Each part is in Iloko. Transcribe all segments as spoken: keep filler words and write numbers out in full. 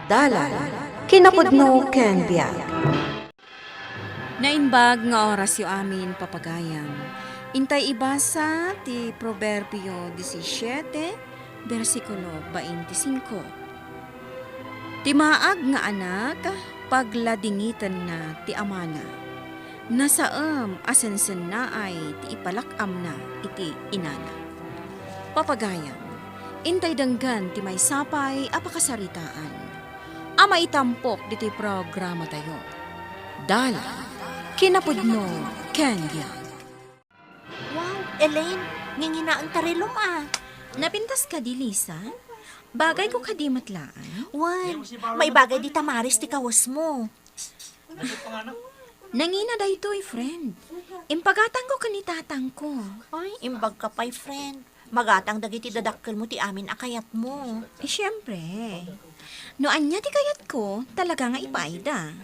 Dalan, kinapudno ken biag. Naimbag nga orasyo amin, papagayam. Intay ibasa ti Proverbio disisiete, bersikulo bainti singko. Ti maag nga anak, pagladingitenna ti amana. Nasaem a sensennaay ti ipalak-amna iti inana. Papagayam, intay denggen ti maysa pay a pakasaritaan a maitampok ditoy programatayo. Dalan, kinapudno, ken biag. Wow, Elaine, nginginaen ta relom a. Napintas kadi, Lisa? Bagay ko kadi met laeng? Wen, maibagay di tamaris ti kawesmo. Nangina daytoy, friend. Impagatangko ken ni tatangko. Ay, imbag ka pay, friend. Magatang dagiti dadakkelmo ti amin a kayatmo. Eh, siempre. No ania ti kayatko, talaga nga ipaayda.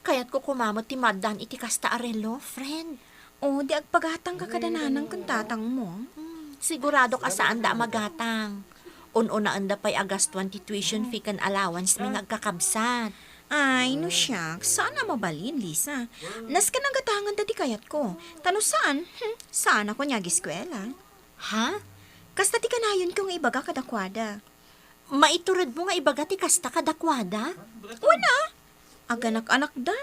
Kayatko koma met ti maaddaan iti kasta a relo, friend. O, di agpagatangka kada nanang ken tatangmo. Hmm, siguradok a saanda a magatang. Un-unaenda pay a gastuan ti tuition fee ken allowance mi nga agkakabsat. Ay, no siak, saan a mabalin, Lisa. Nasken a gatangenda ti kayatko. Ta no saan, hmm, saanakon nga agiskuela. Ha? Kasta ti kanayonko nga ibaga kadakuada. Maituredmo nga ibaga ti kasta kadakuada? Wen a, aganak-anakda.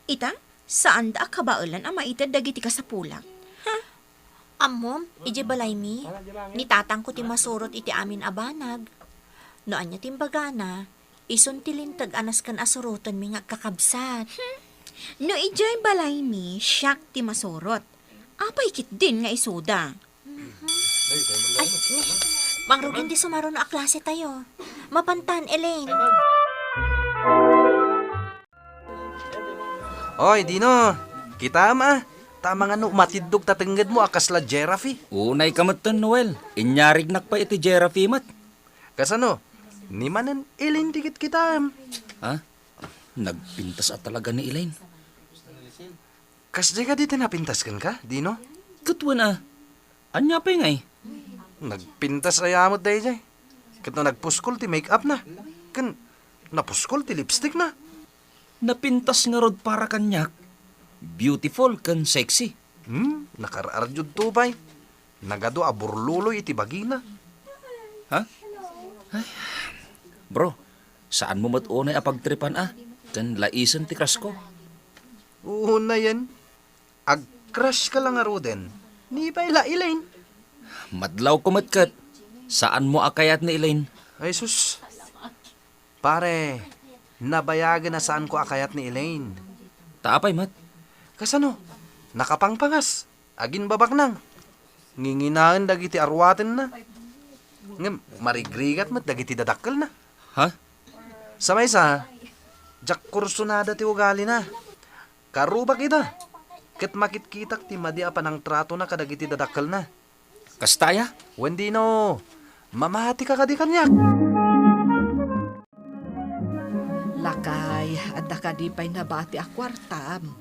Ita, saanda a kabaelan a maited dagiti kasapulak. Ha? Ammom, idiay balaymi, ni tatangko ti masurot iti amin a banag. No ania ti imbagana, isun ti linteg a nasken a surotenmi nga agkakabsat. Hmm. No idiay balaymi, siak ti masurot. Apay ketdin nga isuda? Ay, ni, mangrugi ti sumaruno a klase tayo. Mapantan, Elaine. Oy, Dino, kitaem a. Ta amangan no matiddog ta tengngedmo a kasla giraffe. Unay ka metten, Noel. Inyarignak pay iti giraffe met. Kasano? Ni manen Elaine ti kitkitaem. Ha? Nagpintas a talaga ni Elaine. Kasdiay kadi ti napintas kenka, Dino? Ket wen a. Ania pay ngay? Nagpintas aya met daydiay. Ket no nagpuskol ti make-up na. Ken napuskol ti lipstick na. Napintas ngarud para kaniak. Beautiful ken sexy. Hmm, nakar-ardiudto pay. Nagadu a burluloy iti bagina. Ha? Ay. Bro, saanmo met unay a pagtripan a, ken laisen ti crush ko. Unayen, ag-crush ka la ngaruden. Ni pay la Elaine. Madlawko met ket, saanmo a kayat ni Elaine? Ay sus. Pare, nabayagen a saanko a kayat ni Elaine. Ta apay met? Kasano? Nakapangpangas. Agimbabaknang. Nginginaen dagiti aruatenna. Ngem marigrigat met dagiti dadakkelna. Ha? Sa maysa, diak kursunada ti ugalina. Karubak ida. Ket makitkitak ti madi a panangtratona kadagiti dadakkelna. Kasta aya? Wen Dino, mamatika kadi kaniak? Lakay, adda kadi pay nabati a kuartam?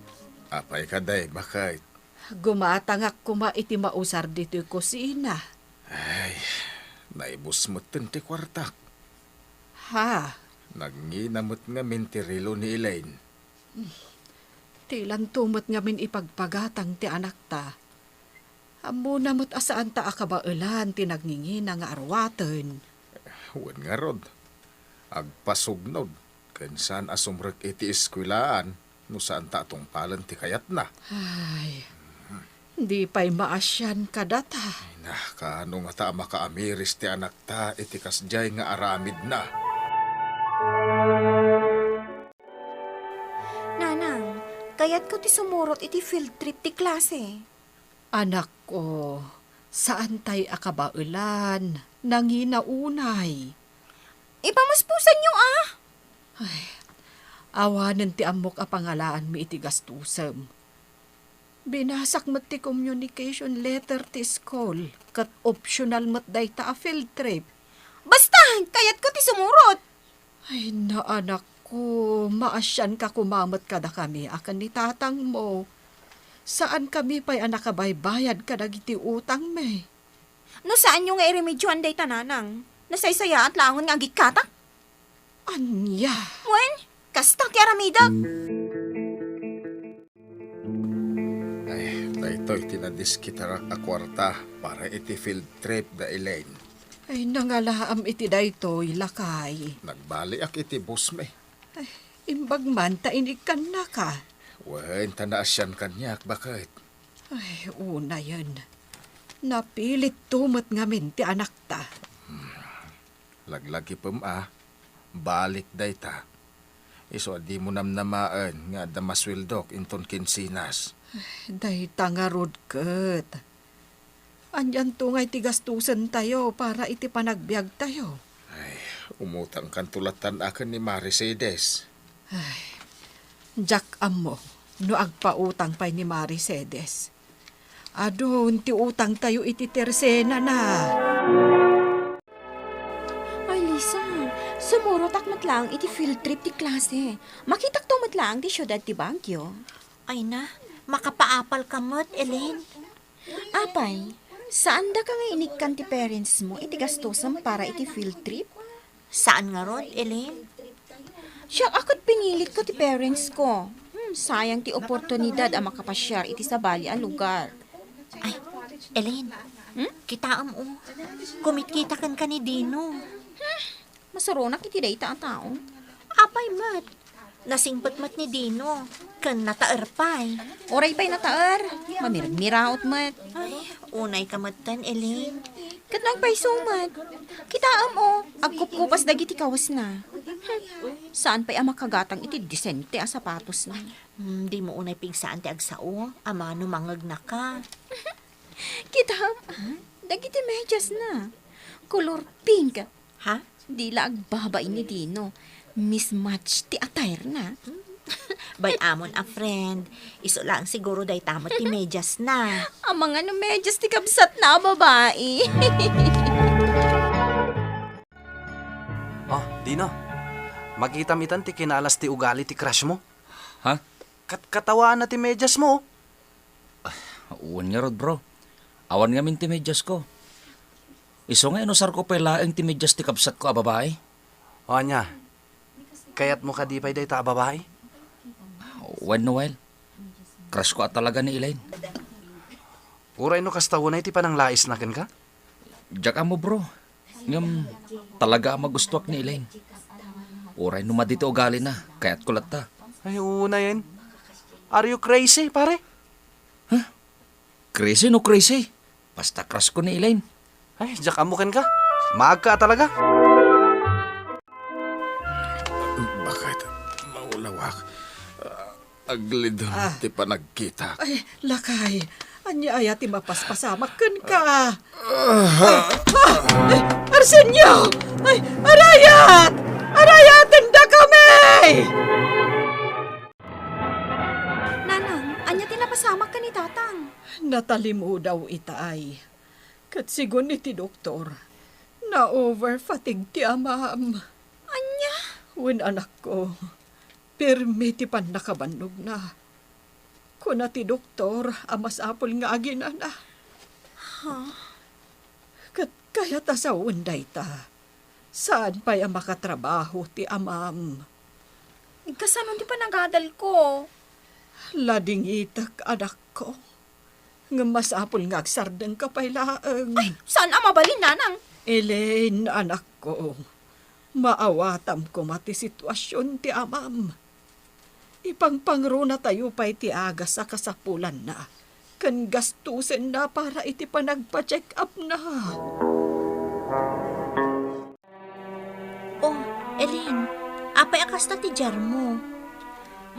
Apay kadi, baket? Gumatangak koma iti mausar ditoy kusina. Ay, naibus metten ti kuartak. Ha? Nangina met ngamin ti relo ni Elaine. Tilanto met ngamin ipagpagatang ti anakta. Ammona met a saanta a kabaelan ti nangingina nga aruaten. Wen ngarud, agpasugnod ken saan a sumrek iti eskuelaan no saanta a tungpalen ti kayatna. Ay, di pay maasian kadata. Ay, na, kaano ngata a makaamiris ti anakta iti kasdiay nga aramidna? Nanang, kayatko ti sumurot iti field trip ti klase. Anakko, saantay a kabaelan, nangina unay. Ipamuspusanyo, a! Ay, awanen ti ammok a pangalaanmi iti gastusem. Binasak met ti communication letter ti school, ket optional met dayta a field trip. Basta, kayatko ti sumurot! Ay, na, anakko, maasianka koma met kadakami a ken ni tatangmo. Saankami pay a nakabaybayad kadagiti utangmi. No saanyo nga iremedioan dayta, nanang, nasaysayaat laengen nga agikkatak. Ania? Wen, kasta ti aramidek. Ay, daytoy ti nadiskitarak a kuarta para iti field trip da Elaine. Ay, nangalaam iti daytoy, lakay. Nagbaliak iti busmi. Ay, imbag man ta inikkannaka. Wen, ta naasian kaniak, baket. Ay, unayen. Napilitto met ngamin ti anakta. Laglagipem a, balik dayta. Isu a dimo namnamaen nga adda masueldok inton kinsinas. Dayta ngarud ket. Anianto ngay ti gastosentayo para iti panagbiagtayo? Ay, umutangkanto lattan a ken ni Mercedes. Ay, diak ammo no agpautang pay ni Mercedes. Adun ti utangtayo iti tersenana. Ay, Lisa, sumurotak met laeng iti field trip ti klase. Makitakto met laeng ti siudad ti Baguio. Ay na, makapaapal ka met, Elaine. Apay, saandaka nga inikkan ti parents mo iti gastosem para iti field trip? Saan ngarud, Elaine? Siak a ket pinilitka ti parents ko. Hmm, sayang ti oportunidad a makapasiar iti sabali a lugar. Ay, Elaine, Hmm? Kitaem, o. Kumitkita kenka ni Dino. Hmm, masuronak iti dayta a tao. Apay met? Nasingpet met ni Dino, ken nataer pay. Uray pay nataer, mamirmiraot met. Ay, unay ka metten, Elaine. Ket nagpayso met. Kitaem, o, agkupkupas dagiti kawesna. Hmm, saan pay a makagatang iti disente a sapatosna. Hmm, dimo unay pigsaan ti agsao, amangan no mangegnaka. Kitaem, a, dagiti mediasna. Kolor pink. Ha? Di la agbabain ni Dino. Mismatch ti attire-na. Bay-amon a friend. Isu laeng siguro dayta met ti mediasna. Amangan no medias ti kabsatna a babai. Oh, Dino. Makitam itan ti kinalas ti ugali ti crush mo? Ha? Kat-, katawaanna ti medias mo. Wen ngarud, bro. Awan ngamin ti medias ko. Isu nga inusar ko pay laeng ti medias ti kabsat ko a babai. O, ania? Kayat mo kadi pay dayta a babai? Wen, Noel. Crush ko a talaga ni Elaine. Uray no kasta unay ti pananglaisna kenka? Diak ammo, bro. Ngem, talaga a magustuak ni Elaine. Uray no madi ti ugalina, kayatko latta. Ay, unayen. Are you crazy, pare? Huh? Crazy no crazy? Basta crush ko ni Elaine. Ay, diak ammo kenka. Maagka a talaga. Bakit? Maulawak. Aglidem Ah. ti panagkitak. Ay, lakay, ania aya ti mapaspasamak kenka? Ah. Ay, ah, ay, Arsenio! Ay, arayat! Arayaten dakami! Nanang, ania ti napasamak ken ni Tatang? Natalimudaw itay. Ket sigun iti doktor, na-overfatigue ti amam. Ania? Wen, anakko. Pirmi ti pannakabannogna. Kuna ti doktor a masapul nga aginana. Ha? Ket kayat a sawen dayta. Saan pay a makatrabaho ti amam. Kasano ti panagadalko? Ladingitek, anakko. Ngem masapul nga agsardengka pay laeng. Ay, saan a mabalin, Nanang? Elaine, anakko, maawatam koma ti situasion ti amam. Ipangpangrunatayo pay ti agas a kasapulanna ken gastusenna para iti panagpa-check-upna. Oh, Elaine, apay a kasta ti diarmo?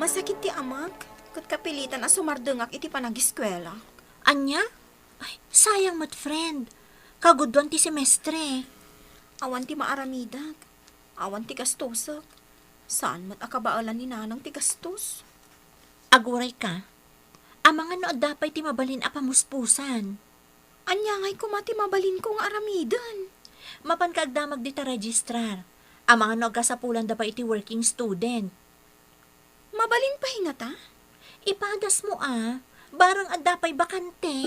Masakit ti amak, ket kapilitan a sumardengak iti panagiskuela. Ania? Ay, sayang met, friend. Kaguddoan ti semestre. Awan ti maaramidek. Awan ti gastosek. Saan met a kabaelan ni Nanang ti gastos. Aguray ka. Amangan no adda pay ti mabalin a pamuspusan. Ania ngay koma ti mabalinko nga aramiden? Mapanka agdamag dita registrar. Amangan no agkasapulanda pay iti working student. Mabalin pay ngata? Ipadas mo a, barang adda pay bakante.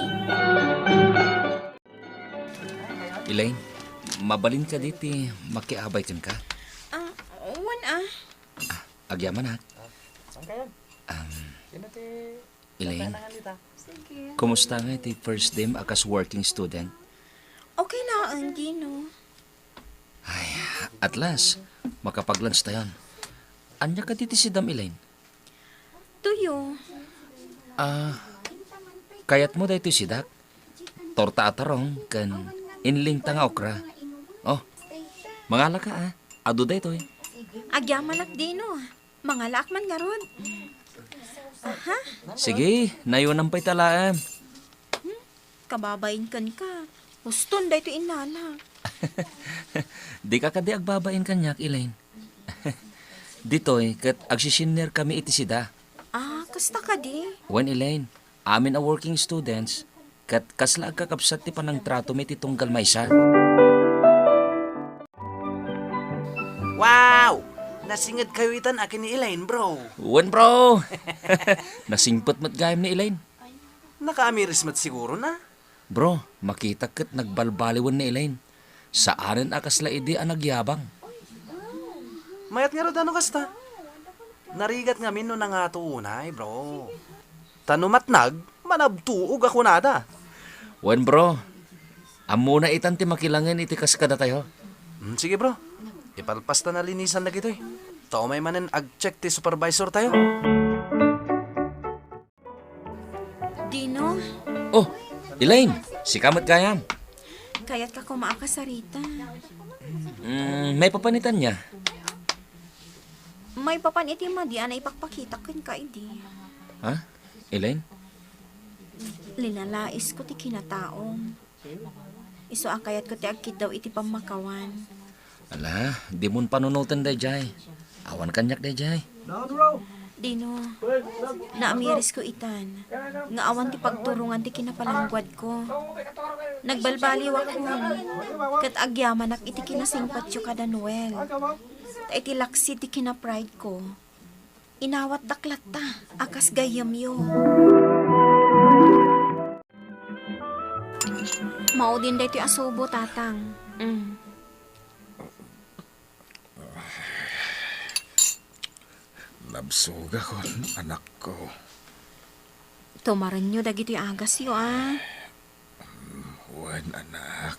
Elaine, mabalin kadi ti makiabay kenka? Ah, wen, Agyamanak. Ah, saan kayan? Um, Sino ti Elaine, Tantangan dita? Sige. Kumusta nga iti first day a kas working student? Okay laeng, Dino. Ay, at last, makapag-lunch tayon. Ania kadi ti sidam, Elaine? Tuyo. Ah, kayatmo daytoy sidak? Torta a tarong ken inlingta nga okra. Oh, mangalaka, ah. Adu daytoy. Agyamanak, Dino. Mangalaak man ngarud. Aha. Sige, nayonam pay talaem. Hmm? Kababain kenka. Huston daytoy innalak. Dika kadi agbabain kaniak, Elaine? Ditoy ket agsisenior kami iti sida. Ah, kasta kadi? Wen, Elaine, amin a working students, ket kasla agkakabsat ti panangtratomi iti tunggal maysa. Wow! Nasinged kayo itan a ken ni Elaine, bro. Wen, bro! Nasingpet met gayam ni Elaine. Nakaamiris met siguro na. Bro, makitak ket nagbalbaliwen ni Elaine. Saanen a kasla idi a nagyabang. Mayat ngarud a no kasta. Narigat ngamin no nangato unay, bro. Ta no matnag, manabtuog a kunada. Wen, bro. Ammona itan ti makilangen iti kas kadatayo. Hmm, sige, bro. Ipalpasta na linisan dagitoy. Ta umay manen ag-check ti supervisor tayo. Dino? Oh, Elaine, sika met gayam. Kayatka koma a kasarita. Mm, maipapan itan nia? Maipapan iti madi a naipakpakitak kenka idi. Ha? Elaine? Linalaisko ti kinataom. Isu a kayatko ti agkiddaw iti pammakawan. Ala, dimon panunoten daydiay. Awan kaniak daydiay. Dino, naamirisko itan nga awan ti pagturongan ti kinapalangguadko. Nagbalbaliwakon ket agyamanak iti kinasingpetyo kada Noel. Ta iti laksid ti kinaprideko, inawatdak latta a kas gayyemyo. Maudin daytoy a subo, Tatang. Mm. Nabsogakon, anakko. Tumarenyo dagitoy agasyo, a. Wen, anak.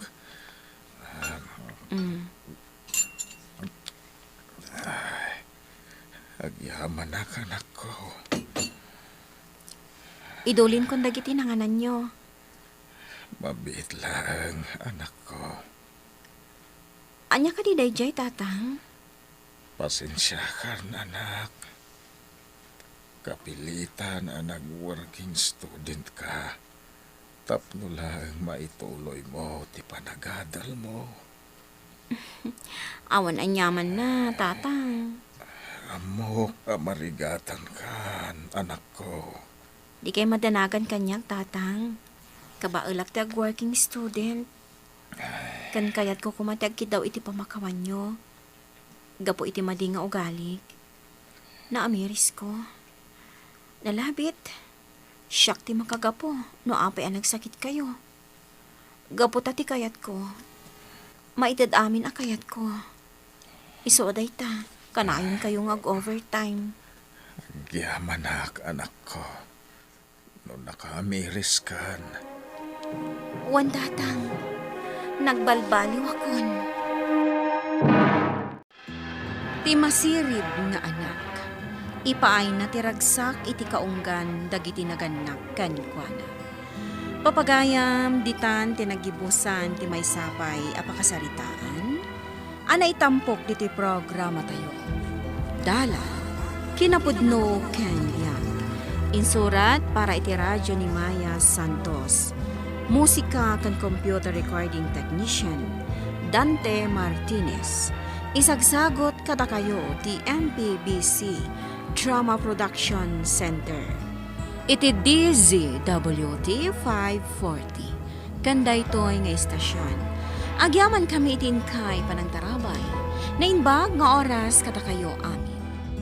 Mm. Ay, agyamanak, anakko. Idulinkon dagiti nangananyo. Mabiit laeng, anakko. Ania kadi daydiay, Tatang? Pasensiakan, anak. Kapilitan a nag-working student ka tapno laeng maituloymo ti panagadalmo. Awan aniamanna, Tatang. Ammok a marigatankan, anakko. Dikay madanagan kaniak, Tatang. Kabaelak ti ag-working student. Ken kayatko koma ti agkiddaw iti pammakawanyo. Gapu iti madi nga ugalik, naamirisko. Nalabit, siak ti makagapu no apay a nagsakitkayo. Gapu ta ti kayatko, maited amin a kayatko. Isu a dayta, kanayonkayo nga ag-overtime. Agyamanak, anakko. No nakaamiriskan. Wen, Tatang, nagbalbaliwakon. Ti masirib nga anak, ipaayna ti ragsak iti kaunggan dagiti nagannak kenkuana. Papagayam, ditan ti naggibusan ti maysa pay a pakasaritaan a naitampok ditoy programatayo. Dalan, kinapudno ken biag. Insurat para iti radyo ni Maya Santos. Musika ken computer recording technician, Dante Martinez. Isagsagot kadakayo ti M P B C Drama Production Center. Iti D Z W T five forty. Ken daytoy nga istasion, agyamankami iti inkay panangtarabay. Naimbag nga oras kadakayo amin.